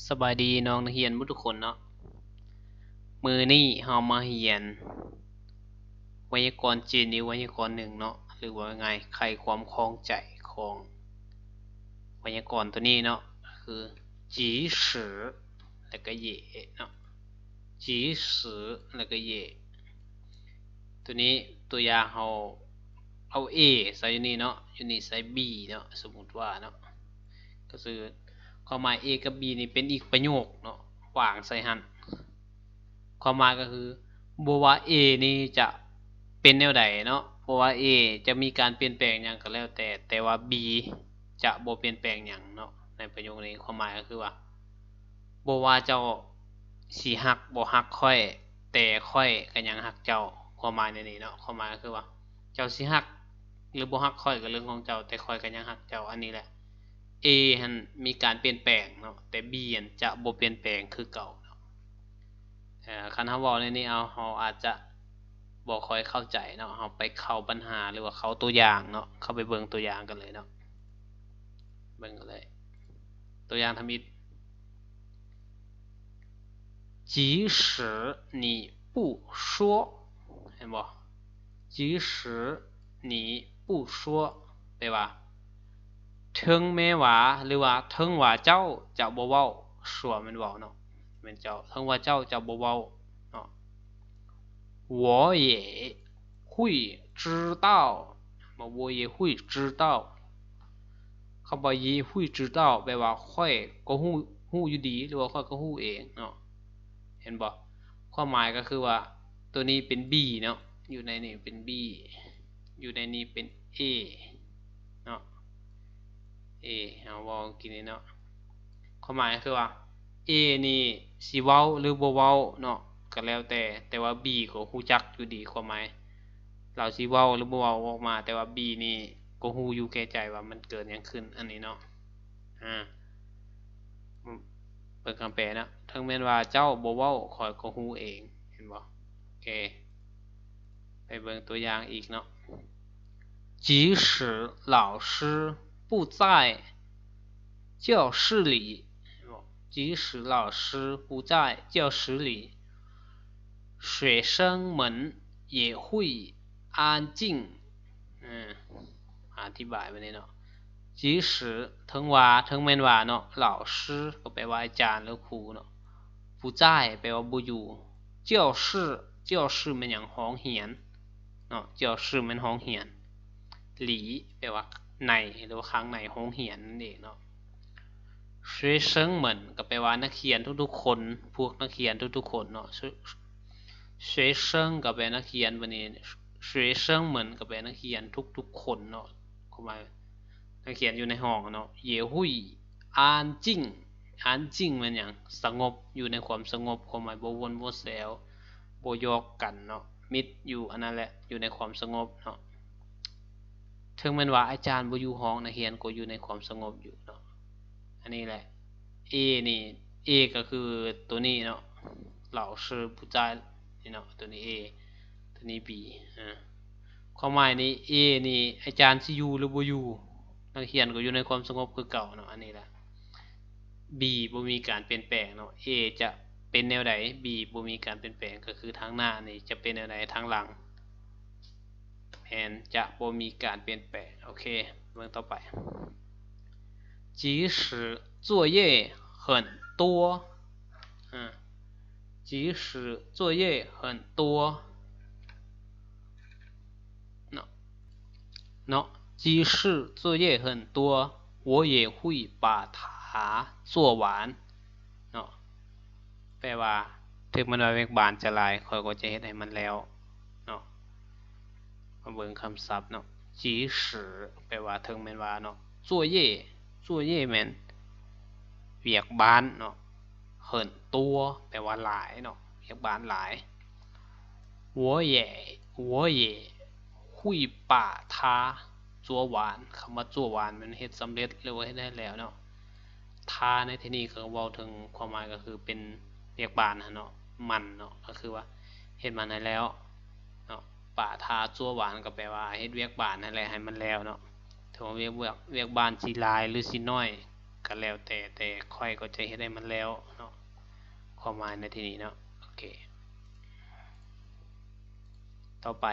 ສະບາຍດີນ້ອງນັກຮຽນໝົດທຸກຄົນເນາະ. ມື້ນີ້ເຮົາມາຮຽນໄວຍາກອນຈີນອີກໄວຍາກອນໜຶ່ງເນາະ ຫຼືວ່າງ່າຍໆ ໄຂຄວາມຂ້ອງໃຈຂອງໄວຍາກອນໂຕນີ້ເນາະ ຄື 及时 ແລ້ວກະ 也 ເນາະ. 及时 ແລ້ວກະ 也 ໂຕນີ້ຕົວຢ່າງເຮົາເອົາ A ໃສ່ຢູ່ນີ້ເນາະ ຢູ່ນີ້ໃສ່ B ເນາະ ສົມມຸດວ່າເນາະ ກໍຄືຄວາມໝາຍ A ກັບ B ນີ້ເປັນອີກປະໂຫຍກເນາະ ວາງໃສ່ຫັ້ນ. ຄວາມໝາຍກໍຄື ບໍ່ວ່າ A ນີ້ຈະເປັນແນວໃດເນາະ ບໍ່ວ່າ A ຈະມີການປ່ຽນແປງຫຍັງກໍແລ້ວແຕ່ ແຕ່ວ່າ B ຈະບໍ່ປ່ຽນແປງຫຍັງເນາະ. ໃນປະໂຫຍກນີ້ຄວາມໝາຍກໍຄືວ່າ ບໍ່ວ່າເຈົ້າຊິຮັກບໍ່ຮັກຂ້ອຍ ແຕ່ຂ້ອຍກໍຍັງຮັກເຈົ້າ. ຄວາມໝາຍໃນນີ້ເນາະ ຄວາມໝາຍກໍຄືວ່າ ເຈົ້າຊິຮັກ ຫຼືບໍ່ຮັກຂ້ອຍກໍເລື່ອງຂອງເຈົ້າ ແຕ່ຂ້ອຍກໍຍັງຮັກເຈົ້າ. ອັນນີ້ແຫຼະ A ຫັ້ນມີການປ່ຽນແປງເນາະ ແຕ່ B ຫັ້ນຈະບໍ່ປ່ຽນແປງຄືເກົ່າເນາະ. ເອີ ຄັນເຮົາເວົ້າໃນນີ້ເອົາ ເຮົາອາດຈະບໍ່ຄ່ອຍເຂົ້າໃຈເນາະ ເຮົາໄປເຂົ້າບັນຫາ ຫຼືວ່າເຂົ້າຕົວຢ່າງເນາະ ເຂົ້າໄປເບິ່ງຕົວຢ່າງກັນເລີຍເນາະ ເບິ່ງກັນເລີຍ. ຕົວຢ່າງທຳອິດ 即使你不说 ເຫັນບໍ່? 即使你不说 ແປວ່າ ເຖິງແມ້ວ່າ ຫຼືວ່າເຖິງວ່າເຈົ້າຈະບໍ່ເວົ້າ 说 ແມ່ນເວົ້າເນາະ ແມ່ນເຈົ້າ ເຖິງວ່າເຈົ້າຈະບໍ່ເວົ້າເນາະ. 我也会知道 ບໍ່ 我也会知道 ຄຳວ່າ 也会知道 ແປວ່າຂ້ອຍກໍຮູ້ ຮູ້ຢູ່ດີ ຫຼືວ່າຂ້ອຍກໍຮູ້ເອງເນາະ ເຫັນບໍ່? ຄວາມໝາຍກໍຄືວ່າ ໂຕນີ້ເປັນ B ເນາະ ຢູ່ໃນນີ້ເປັນ B ຢູ່ໃນນີ້ເປັນ A ເນາະ A ເຮົາເວົ້າກິນນີ້ເນາະ. ຄວາມໝາຍກໍຄືວ່າ A ນີ້ຊິເວົ້າ ຫຼືບໍ່ເວົ້າເນາະ ກໍແລ້ວແຕ່ ແຕ່ວ່າ B ກໍຮູ້ຈັກຢູ່ດີ ຄວາມໝາຍ ລາວຊິເວົ້າ ຫຼືບໍ່ເວົ້າອອກມາ ແຕ່ວ່າ B ນີ້ກໍຮູ້ຢູ່ແກ່ໃຈວ່າມັນເກີດຫຍັງຂຶ້ນ ອັນນີ້ເນາະ. ອາ ເບິ່ງຄຳແປເນາະ ເຖິງແມ່ນວ່າເຈົ້າບໍ່ເວົ້າ ຂ້ອຍກໍຮູ້ເອງ ເຫັນບໍ່? ໂອເຄ ໄປເບິ່ງຕົວຢ່າງອີກເນາະ. 即使老师不在教室里 即使老师不在教室里，学生们也会安静 ອາ ອະທິບາຍແບບນີ້ເນາະ 即使 ເຖິງວ່າ ເຖິງແມ່ນວ່າເນາະ 老师 ກໍແປວ່າອາຈານ ຫຼື ຄູເນາະ 不在 ແປວ່າບໍ່ຢູ່ 教室 教室 ແມ່ນຫຍັງ? ຫ້ອງຮຽນເນາະ 教室 ແມ່ນຫ້ອງຮຽນ 里 ແປວ່າໃນ ຫຼືວ່າຂ້າງໃນໂຮງຮຽນນັ້ນເອງເນາະ. 学生们 ກໍແປວ່ານັກຮຽນທຸກໆຄົນ ພວກນັກຮຽນທຸກໆຄົນເນາະ 学生 ກໍແປນັກຮຽນ ບັດນີ້ 学生们 ກໍແປນັກຮຽນທຸກໆຄົນເນາະ ຄວາມໝາຍ ນັກຮຽນຢູ່ໃນຫ້ອງເນາະ 也会安静 安静 ແມ່ນຫຍັງ? ສະຫງົບ ຢູ່ໃນຄວາມສະຫງົບ ຄວາມໝາຍບໍ່ວົນບໍ່ແຊວ ບໍ່ຫຍອກກັນເນາະ ມິດຢູ່ອັນນັ້ນແຫຼະ ຢູ່ໃນຄວາມສະຫງົບເນາະ. ເຖິງແມ່ນວ່າອາຈານບໍ່ຢູ່ຫ້ອງ ນັກຮຽນກໍຢູ່ໃນຄວາມສະຫງົບຢູ່ເນາະ ອັນນີ້ແຫຼະ A ນີ້ A ກໍຄືໂຕນີ້ເນາະ 老师不在 ນີ້ເນາະ ໂຕນີ້ A ໂຕນີ້ B ອາ ຄວາມໝາຍນີ້ A ນີ້ອາຈານຊິຢູ່ ຫຼື ບໍ່ຢູ່ ນັກຮຽນກໍຢູ່ໃນຄວາມສະຫງົບຄືເກົ່າເນາະ ອັນນີ້ລະ B ບໍ່ມີການປ່ຽນແປງເນາະ A ຈະເປັນແນວໃດ B ບໍ່ມີການປ່ຽນແປງ ກໍຄືທາງໜ້ານີ້ຈະເປັນແນວໃດ ທາງຫຼັງ ແມ່ນຈະບໍ່ມີການປ່ຽນແປງ. ໂອເຄ ເບິ່ງຕໍ່ໄປ 即使作业很多 ອາ 即使作业很多 ເນາະ 即使作业很多 我也会把它做完 ເນາະ ແປວ່າ ເຖິງແມ່ນວ່າວຽກບ້ານຈະຫຼາຍ ຂ້ອຍກໍຈະເຮັດໃຫ້ມັນແລ້ວເນາະ. ມາເບິ່ງຄຳສັບເນາະ 即使 ແປວ່າເຖິງແມ່ນວ່າເນາະ 作业 作业 ແມ່ນວຽກບ້ານເນາະ 很多 ແປວ່າຫຼາຍເນາະ ວຽກບ້ານຫຼາຍ 我也 我也会把它做完 ຄຳວ່າ 做完 ແມ່ນເຮັດສຳເລັດ ຫຼືວ່າເຮັດໃຫ້ແລ້ວເນາະ 它 ໃນທີ່ນີ້ກໍເວົ້າເຖິງຄວາມໝາຍກໍຄືເປັນວຽກບ້ານຫັ້ນເນາະ ມັນເນາະ ກໍຄືວ່າເຮັດມັນໃຫ້ແລ້ວເນາະ 把它做完 ກໍແປວ່າເຮັດວຽກບ້ານຫັ້ນແຫຼະໃຫ້ມັນແລ້ວເນາະ ເຖິງວ່າວຽກ ວຽກ ວຽກບ້ານຊິຫຼາຍ ຫຼື ຊິໜ້ອຍ ກໍແລ້ວແຕ່ ແຕ່ຂ້ອຍກໍຈະເຮັດໃຫ້ມັນແລ້ວເນາະ ຄວາມໝາຍໃນທີ່ນີ້ເນາະ. ໂອເຄ ຕໍ່ໄປ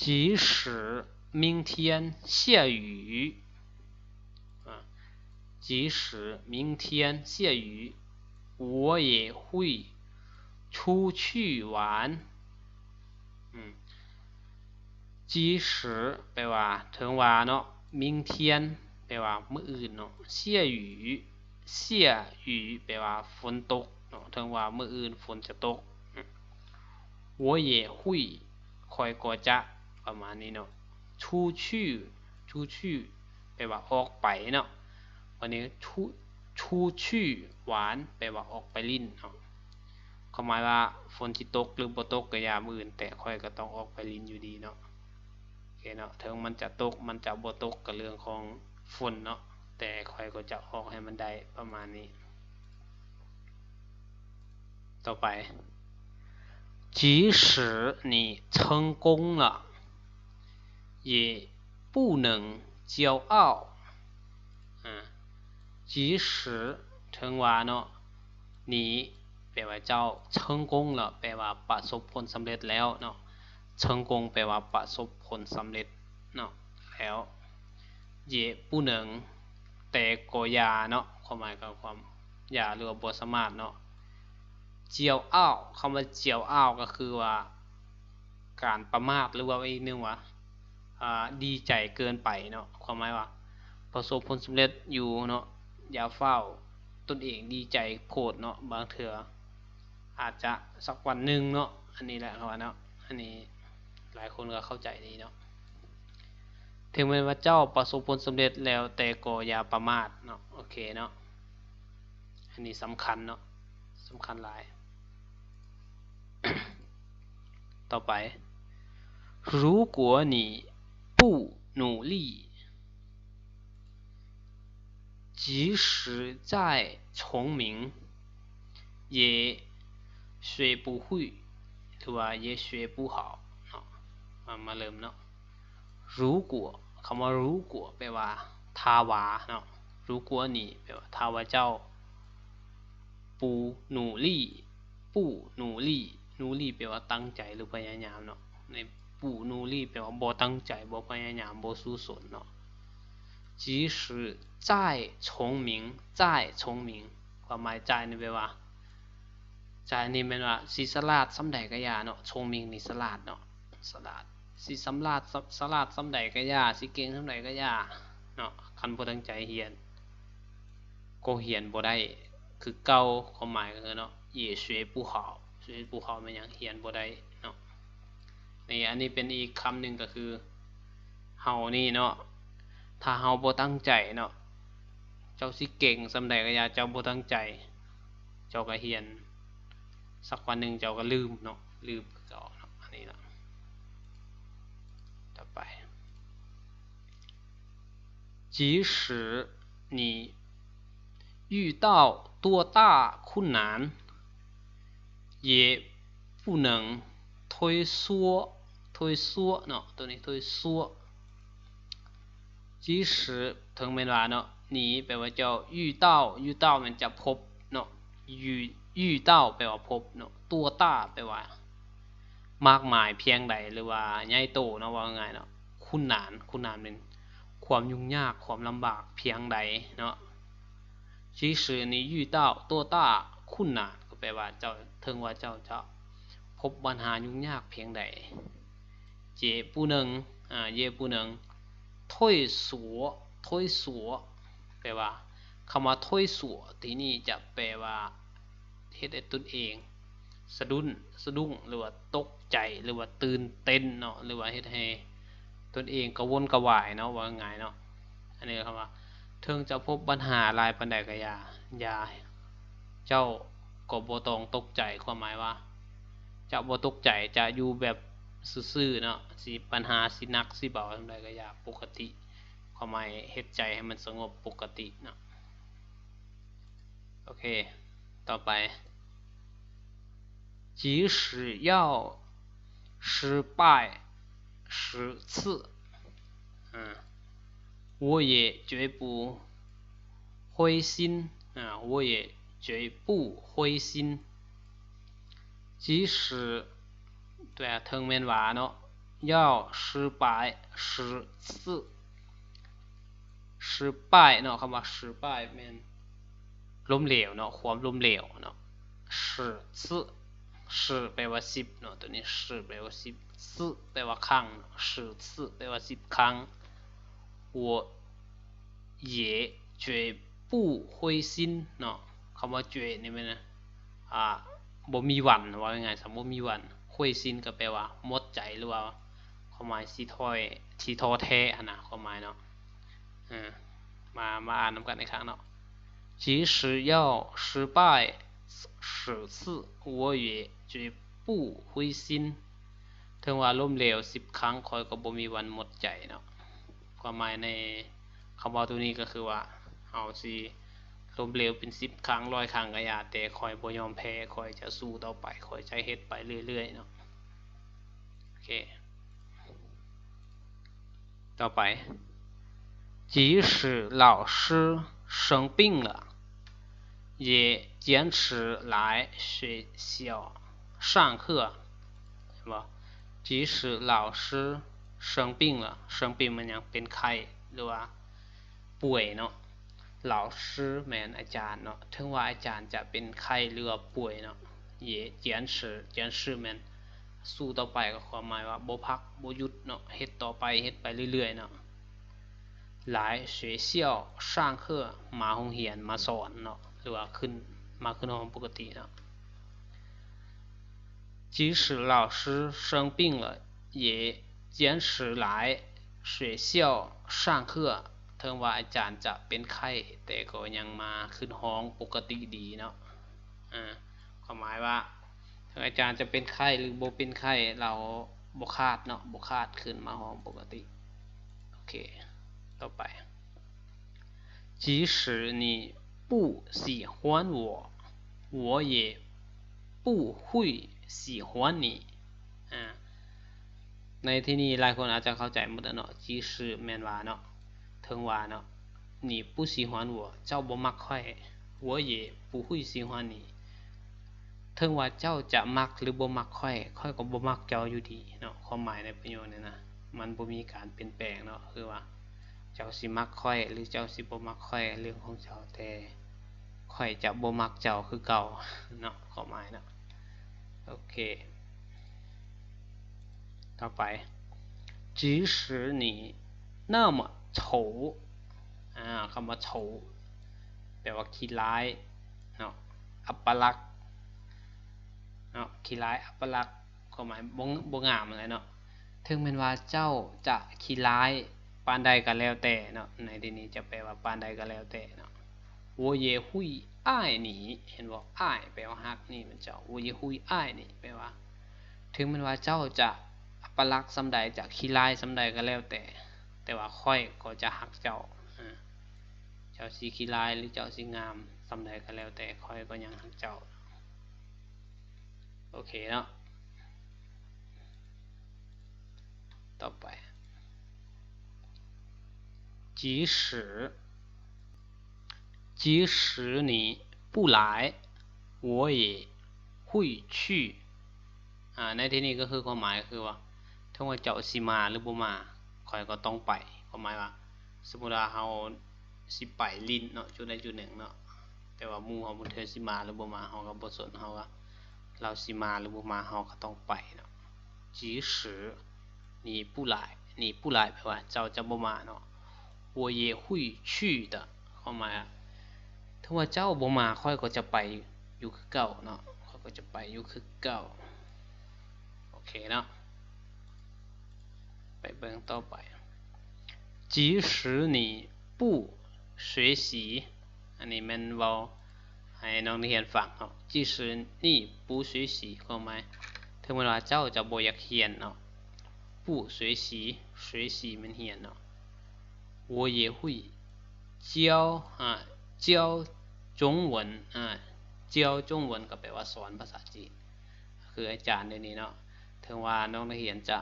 即使明天下雨 ອາ 即使明天下雨 我也会出去玩 ອືມ 即使 ແປວ່າ ເຖິງວ່າເນາະ 明天 ແປວ່າມື້ອື່ນເນາະ 下雨 下雨 ແປວ່າຝົນຕົກເນາະ ເຖິງວ່າມື້ອື່ນຝົນຈະຕົກ 我也会 ຂ້ອຍກໍຈະ ປະມານນີ້ເນາະ 出去 出去 ແປວ່າອອກໄປເນາະ ບາດນີ້ 出 出去玩 ແປວ່າອອກໄປຫຼິ້ນເນາະ ຄວາມໝາຍວ່າຝົນຊິຕົກຫຼືບໍ່ຕົກກໍຢ່າ ມື້ອື່ນແຕ່ຂ້ອຍກໍຕ້ອງອອກໄປຫຼິ້ນຢູ່ດີເນາະ. ໂອເຄເນາະ ເຖິງມັນຈະຕົກ ມັນຈະບໍ່ຕົກ ກໍເລື່ອງຂອງຝົນເນາະ ແຕ່ຂ້ອຍກໍຈະອອກໃຫ້ມັນໄດ້ ປະມານນີ້. ຕໍ່ໄປ 即使你成功了，也不能骄傲 ອາ 即使 ເຖິງວ່າເນາະ 你 ແປວ່າເຈົ້າ 成功了 ແປວ່າປະສົບຜົນສຳເລັດແລ້ວເນາະ 成功 ແປວ່າປະສົບຜົນສຳເລັດເນາະ ແລ້ວ 也不能 ແຕ່ກໍຢ່າເນາະ ຄວາມໝາຍກໍຄວາມ ຢ່າ ຫຼືວ່າບໍ່ສາມາດເນາະ 骄傲 ຄຳວ່າ 骄傲 ກໍຄືວ່າ ການປະໝາດ ຫຼືວ່າອີກໜຶ່ງວ່າ ອາ ດີໃຈເກີນໄປເນາະ ຄວາມໝາຍວ່າປະສົບຜົນສຳເລັດຢູ່ເນາະ ຢ່າຟ້າວຕົນເອງດີໃຈໂພດເນາະ ບາງເທື່ອອາດຈະສັກວັນໜຶ່ງເນາະ ອັນນີ້ແຫຼະເຮົາວ່າເນາະ ອັນນີ້ຫຼາຍຄົນກໍເຂົ້າໃຈດີເນາະ ເຖິງແມ່ນວ່າເຈົ້າປະສົບຜົນສຳເລັດແລ້ວ ແຕ່ກໍຢ່າປະໝາດເນາະ ໂອເຄເນາະ ອັນນີ້ສຳຄັນເນາະ ສຳຄັນຫຼາຍ. ຕໍ່ໄປ 如果你不努力，即使再聪明，也学不会 ຫຼືວ່າ 也学不好 ເນາະ ມາ ມາເລີ່ມເນາະ 如果 ຄຳວ່າ 如果 ແປວ່າ ຖ້າວ່າເນາະ 如果你 ແປວ່າ ຖ້າວ່າເຈົ້າ 不努力 不努力 努力 ແປວ່າຕັ້ງໃຈ ຫຼື ພະຍາຍາມເນາະ ໃນ 不努力 ແປວ່າບໍ່ຕັ້ງໃຈ ບໍ່ພະຍາຍາມ ບໍ່ສູ້ຊົນເນາະ 即使再聪明 再聪明 ຄວາມໝາຍ 再 ນີ້ແປວ່າ 再 ນີ້ແມ່ນວ່າ ຊິສະຫຼາດສ່ຳໃດກໍຢ່າເນາະ 聪明 ນີ້ສະຫຼາດເນາະ ສະຫຼາດ ຊິສຳຫຼາດ ສະ ສະຫຼາດສ່ຳໃດກໍຢ່າ ຊິເກັ່ງສ່ຳໃດກໍຢ່າເນາະ ຄັນບໍ່ຕັ້ງໃຈຮຽນ ກໍຮຽນບໍ່ໄດ້ຄືເກົ່າ ຄວາມໝາຍກໍຄືເນາະ 也学不好 学不好 ແມ່ນຫຍັງ ຮຽນບໍ່ໄດ້ເນາະ ນີ້ ອັນນີ້ເປັນອີກຄຳໜຶ່ງ ກໍຄື ເຮົານີ້ເນາະ ຖ້າເຮົາບໍ່ຕັ້ງໃຈເນາະ ເຈົ້າຊິເກັ່ງສ່ຳໃດກໍຢ່າ ເຈົ້າບໍ່ຕັ້ງໃຈ ເຈົ້າກໍຮຽນສັກວັນໜຶ່ງເຈົ້າກໍລືມເນາະ ລືມຄືເກົ່າເນາະ ອັນນີ້ເນາະ ຕໍ່ໄປ 即使你遇到多大困难，也不能退缩 退缩 ເນາະ ໂຕນີ້ 退缩 即使 ເຖິງແມ່ນວ່າເນາະ 你 ແປວ່າເຈົ້າ 遇到 遇到 ແມ່ນຈະພົບເນາະ 遇 遇到 ແປວ່າພົບເນາະ 多大 ແປວ່າ ມາກມາຍພຽງໃດ ຫຼືວ່າໃຫຍ່ໂຕເນາະ ເວົ້າງ່າຍໆເນາະ 困难 困难 ແມ່ນຄວາມຫຍຸ້ງຍາກ ຄວາມລຳບາກພຽງໃດເນາະ 即使你遇到多大困难 ກໍແປວ່າເຈົ້າ ເຖິງວ່າເຈົ້າຈະພົບບັນຫາຫຍຸ້ງຍາກພຽງໃດ 也不能 ອາ 也不能退缩 退缩 ແປວ່າ ຄຳວ່າ 退缩 ທີ່ນີ້ຈະແປວ່າ ເຮັດໃຫ້ຕົນເອງສະດຸ້ນ ສະດຸ້ງ ຫຼືວ່າຕົກໃຈ ຫຼືວ່າຕື່ນເຕັ້ນເນາະ ຫຼືວ່າເຮັດໃຫ້ຕົນເອງກະວົນກະວາຍເນາະ ເວົ້າງ່າຍໆເນາະ ອັນນີ້ຄຳວ່າ ເຖິງຈະພົບບັນຫາຫຼາຍປານໃດກໍຢ່າ ຢ່າ ເຈົ້າກໍບໍ່ຕ້ອງຕົກໃຈ ຄວາມໝາຍວ່າ ຈະບໍ່ຕົກໃຈ ຈະຢູ່ແບບຊື່ໆເນາະ ຊິ ບັນຫາຊິໜັກຊິເບົາສ່ຳໃດກໍຢ່າ ປົກກະຕິ ຄວາມໝາຍເຮັດໃຈໃຫ້ມັນສະຫງົບປົກກະຕິເນາະ ໂອເຄ ຕໍ່ໄປ 即使要失败十次，嗯，我也绝不灰心 ອ່າ 我也绝不灰心 即使 ແຕ່ເຖິງແມ່ນວ່າເນາະ 要失败十次 失败 ເນາະ ຄຳວ່າ 失败 ແມ່ນ ລົ້ມເຫຼວເນາະ ຄວາມລົ້ມເຫຼວເນາະ 十次 十 ແປວ່າສິບເນາະ ໂຕນີ້ 十 ແປວ່າສິບ 次 ແປວ່າຄັ້ງ 十次 ແປວ່າສິບຄັ້ງ 我也绝不灰心 ເນາະ ຄຳວ່າ 绝 ນີ້ແມ່ນ ອ່າ ບໍ່ມີວັນ ເວົ້າງ່າຍໆຊະ ບໍ່ມີວັນ 灰心 ກໍແປວ່າໝົດໃຈ ຫຼືວ່າຄວາມໝາຍຊິຖອຍ ຊິທໍ້ແທ້ຫັ້ນນະ ຄວາມໝາຍເນາະ ເອີ ມາ ມາອ່ານນຳກັນອີກຄັ້ງເນາະ 即使要失败十次，我也绝不灰心 ເຖິງວ່າລົ້ມເຫຼວສິບຄັ້ງ ຂ້ອຍກໍບໍ່ມີວັນໝົດໃຈເນາະ ຄວາມໝາຍໃນຄຳເວົ້າໂຕນີ້ກໍຄືວ່າ ເຮົາຊິລົ້ມເຫຼວເປັນສິບຄັ້ງ ຮ້ອຍຄັ້ງກໍຢ່າ ແຕ່ຂ້ອຍບໍ່ຍອມແພ້ ຂ້ອຍຈະສູ້ຕໍ່ໄປ ຂ້ອຍຈະເຮັດໄປເລື້ອຍໆເນາະ ໂອເຄ ຕໍ່ໄປ 即使老师生病了，也坚持来学校上课 ເຫັນບໍ່ 即使老师生病了 生病 ແມ່ນຫຍັງ ເປັນໄຂ້ ຫຼືວ່າປ່ວຍເນາະ 老师 ແມ່ນອາຈານເນາະ ເຖິງວ່າອາຈານຈະເປັນໄຂ້ ຫຼືວ່າປ່ວຍເນາະ 也坚持 坚持 ແມ່ນ ສູ້ຕໍ່ໄປ ກໍຄວາມໝາຍວ່າບໍ່ພັກ ບໍ່ຢຸດເນາະ ເຮັດຕໍ່ໄປ ເຮັດໄປເລື້ອຍໆເນາະ 来学校上课 ມາໂຮງຮຽນ ມາສອນເນາະ ຫຼືວ່າຂຶ້ນ ມາຂຶ້ນຫ້ອງປົກກະຕິເນາະ 即使老师生病了，也坚持来学校上课 ເຖິງວ່າອາຈານຈະເປັນໄຂ້ ແຕ່ກໍຍັງມາຂຶ້ນຫ້ອງປົກກະຕິດີເນາະ ອ່າ ຄວາມໝາຍວ່າ ເຖິງອາຈານຈະເປັນໄຂ້ ຫຼື ບໍ່ເປັນໄຂ້ ລາວບໍ່ຂາດເນາະ ບໍ່ຂາດ ຂຶ້ນມາຫ້ອງປົກກະຕິ ໂອເຄ ຕໍ່ໄປ 即使你不喜欢我，我也不会喜欢你 ອ່າ ໃນທີ່ນີ້ຫຼາຍຄົນອາດຈະເຂົ້າໃຈໝົດແລ້ວເນາະ 即使 ແມ່ນວ່າເນາະ ເຖິງວ່າເນາະ 你不喜欢我 ເຈົ້າບໍ່ມັກຂ້ອຍ 我也不会喜欢你 ເຖິງວ່າເຈົ້າຈະມັກ ຫຼື ບໍ່ມັກຂ້ອຍ ຂ້ອຍກໍບໍ່ມັກເຈົ້າຢູ່ດີເນາະ ຄວາມໝາຍໃນປະໂຫຍກນີ້ນະ ມັນບໍ່ມີການປ່ຽນແປງເນາະ ຄືວ່າ ເຈົ້າຊິມັກຂ້ອຍ ຫຼື ເຈົ້າຊິບໍ່ມັກຂ້ອຍ ເລື່ອງຂອງເຈົ້າ ແຕ່ຂ້ອຍຈະບໍ່ມັກເຈົ້າຄືເກົ່າເນາະ ຄວາມໝາຍເນາະ ໂອເຄ ຕໍ່ໄປ 即使你那么丑 ອ່າ ຄຳວ່າ 丑 ແປວ່າຂີ້ຮ້າຍເນາະ ອັບປະລັກເນາະ ຂີ້ຮ້າຍ ອັບປະລັກ ຄວາມໝາຍບໍ່ ບໍ່ງາມຫັ້ນແຫຼະເນາະ ເຖິງແມ່ນວ່າເຈົ້າຈະຂີ້ຮ້າຍປານໃດກໍແລ້ວແຕ່ເນາະ ໃນທີ່ນີ້ຈະແປວ່າປານໃດກໍແລ້ວແຕ່ເນາະ 我也会爱你 ເຫັນບໍ່ 爱 ແປວ່າຮັກ ນີ້ແມ່ນເຈົ້າ 我也会爱你 ແປວ່າ ເຖິງແມ່ນວ່າເຈົ້າຈະອັບປະລັກສ່ຳໃດ ຈະຂີ້ຮ້າຍສ່ຳໃດກໍແລ້ວແຕ່ ແຕ່ວ່າຂ້ອຍກໍຈະຮັກເຈົ້າ ເຈົ້າຊິຂີ້ຮ້າຍ ຫຼື ເຈົ້າຊິງາມສ່ຳໃດກໍແລ້ວແຕ່ ຂ້ອຍກໍຍັງຮັກເຈົ້າ ໂອເຄເນາະ ຕໍ່ໄປ 即使 即使你不来，我也会去 ອ່າ ໃນທີ່ນີ້ກໍຄືຄວາມໝາຍກໍຄືວ່າ ເຖິງວ່າເຈົ້າຊິມາ ຫຼື ບໍ່ມາ ຂ້ອຍກໍຕ້ອງໄປ ຄວາມໝາຍວ່າ ສົມມຸດວ່າເຮົາຊິໄປຫຼິ້ນເນາະ ຈຸດໃດຈຸດໜຶ່ງເນາະ ແຕ່ວ່າໝູ່ເຮົາບາງເທື່ອຊິມາ ຫຼື ບໍ່ມາ ເຮົາກໍບໍ່ສົນ ເຮົາວ່າລາວຊິມາ ຫຼື ບໍ່ມາ ເຮົາກໍຕ້ອງໄປເນາະ 即使 你不来 你不来 ແປວ່າເຈົ້າຈະບໍ່ມາເນາະ 我也会去的 ຄວາມໝາຍ ເຖິງວ່າເຈົ້າບໍ່ມາ ຂ້ອຍກໍຈະໄປຢູ່ຄືເກົ່າເນາະ ຂ້ອຍກໍຈະໄປຢູ່ຄືເກົ່າ ໂອເຄເນາະ ໄປເບິ່ງຕໍ່ໄປ 即使你不学习 ອັນນີ້ແມ່ນເວົ້າໃຫ້ນ້ອງນັກຮຽນຟັງເນາະ 即使你不学习 ຄວາມໝາຍ ເຖິງແມ່ນວ່າເຈົ້າຈະບໍ່ຢາກຮຽນເນາະ 不学习 学习 ແມ່ນຮຽນເນາະ 我也会教 ອ່າ 教中文 ອ່າ 教中文 ກໍແປວ່າສອນພາສາຈີນ ຄືອາຈານດຽວນີ້ເນາະ ເຖິງວ່ານ້ອງນັກຮຽນຈະ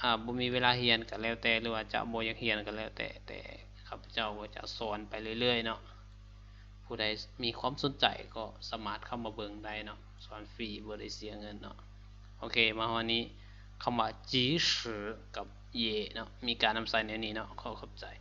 ອ່າ ບໍ່ມີເວລາຮຽນກໍແລ້ວແຕ່ ຫຼືວ່າຈະບໍ່ຢາກຮຽນກໍແລ້ວແຕ່ ແຕ່ຂ້າພະເຈົ້າກໍຈະສອນໄປເລື້ອຍໆເນາະ ຜູ້ໃດມີຄວາມສົນໃຈກໍສາມາດເຂົ້າມາເບິ່ງໄດ້ເນາະ ສອນຟຣີ ບໍ່ໄດ້ເສຍເງິນເນາະ. ໂອເຄ ມາຮອດນີ້ ຄຳວ່າ 即时 ກັບ 也 ເນາະ ມີການນຳໃຊ້ແນວນີ້ເນາະ. ຂໍຂອບໃຈ.